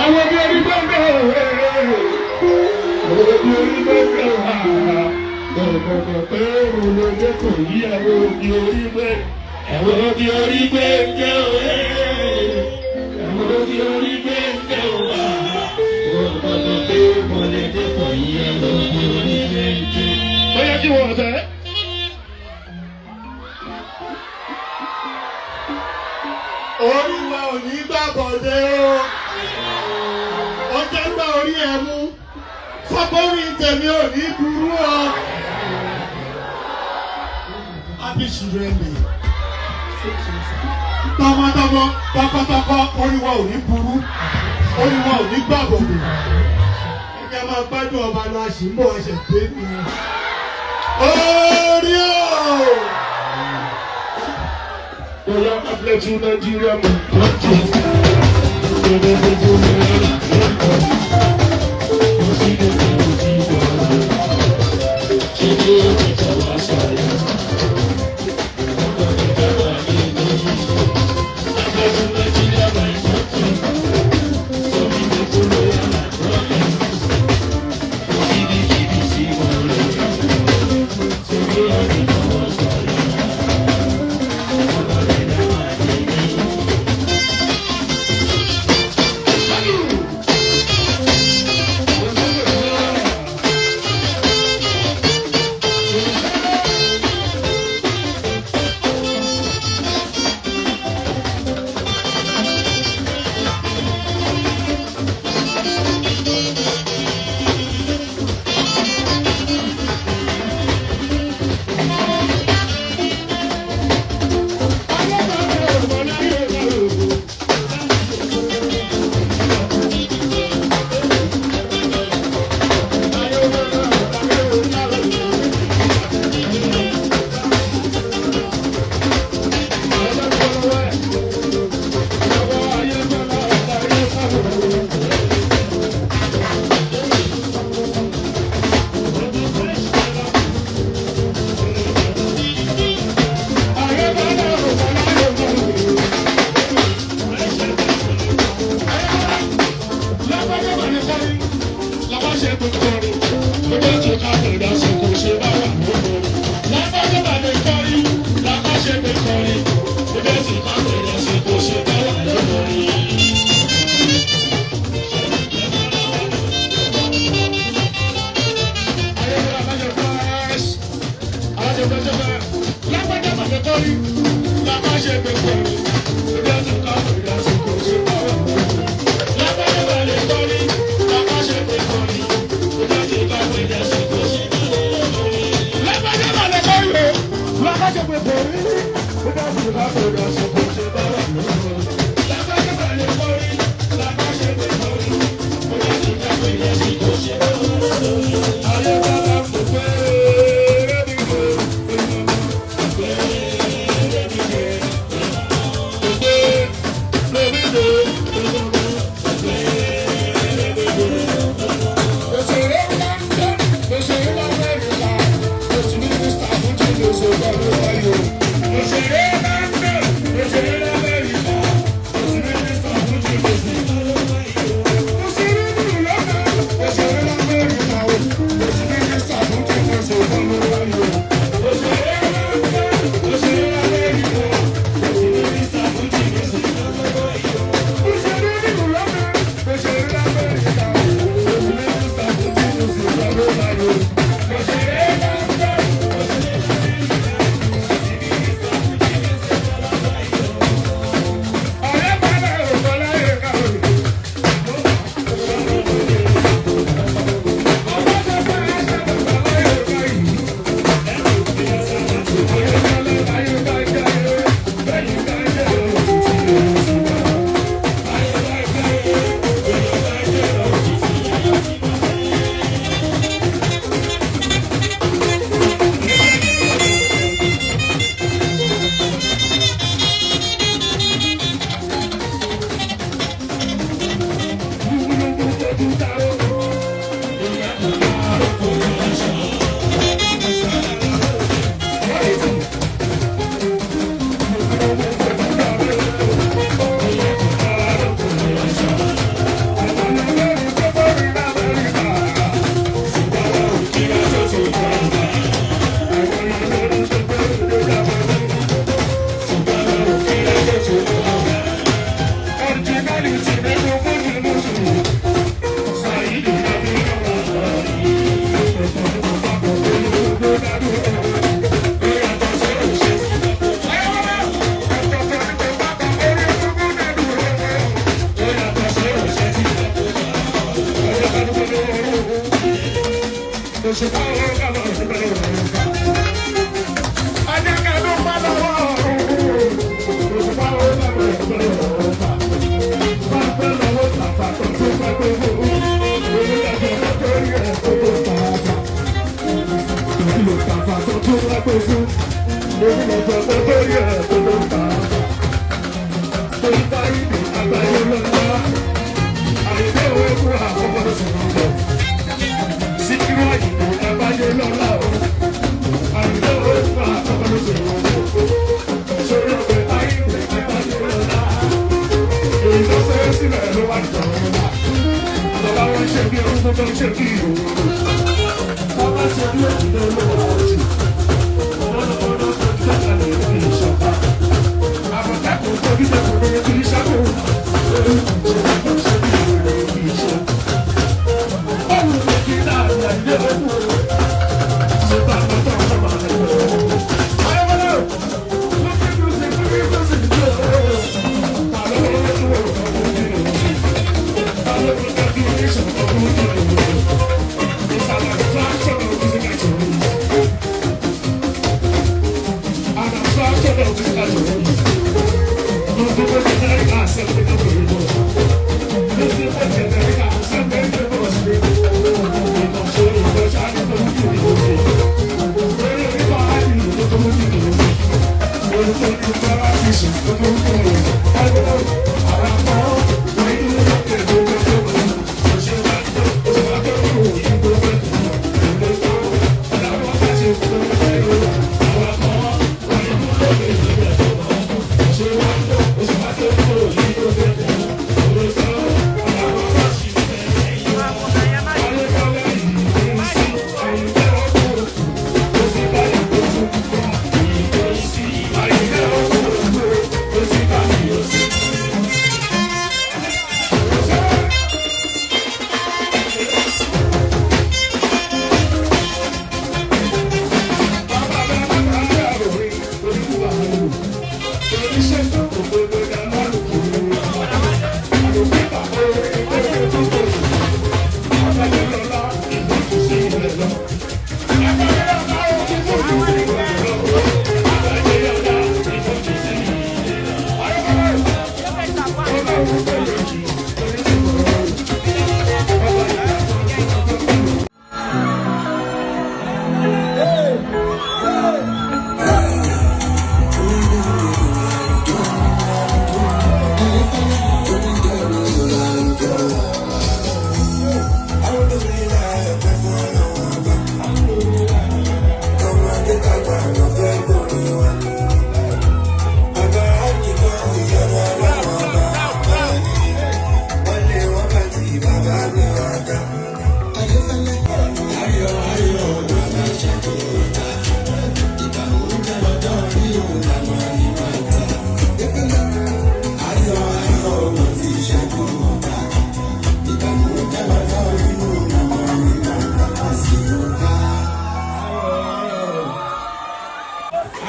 Àwọn bí orí gbẹ́ngàn òwe. Àwọn bí orí gbẹ́ngàn wà. Ọ̀gbọ̀gbọ̀ pé òun ló dé kò yí àwọn bí orí gbẹ́. Àwọn bí orí gbẹ́ngàn òwe. Àwọn bí orí gbẹ́ngàn wà. Ọ̀gbọ̀gbọ̀ pé òun ló dé kò yí àwọn bí orí gbẹ́ngàn. Ó yẹ kí wọ́n tẹ́. Orí wa ò ní gbàbọ̀dé o. Ó jẹ́ gbá orí ẹ mú. Sọ́kórí tèmi ò ní burú o. Happy Children Day. Tọmọtọmọ, tọkọtọkọ, orí wa ò ní burú. Orí wa ò ní gbàbọ̀dé. Ẹ jẹ́ máa gbádùn ọba lọ, a sì ń bọ̀ ẹsẹ̀ pé mi. Orí o! Oya apply to Nigeria, my country.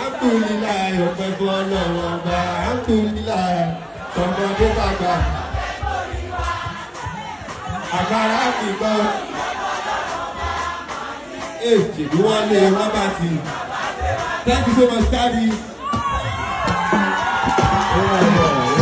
Alhamdulilayi, ọpẹ́ fún Ọlọ́run ọba. Alhamdulilayi, tọmọdé bàgbà. Àgbàrá mi gbọ́. Èjì bí wọ́n lé wọ́n bá ti. Thank you so much, Daddy. Oh my God.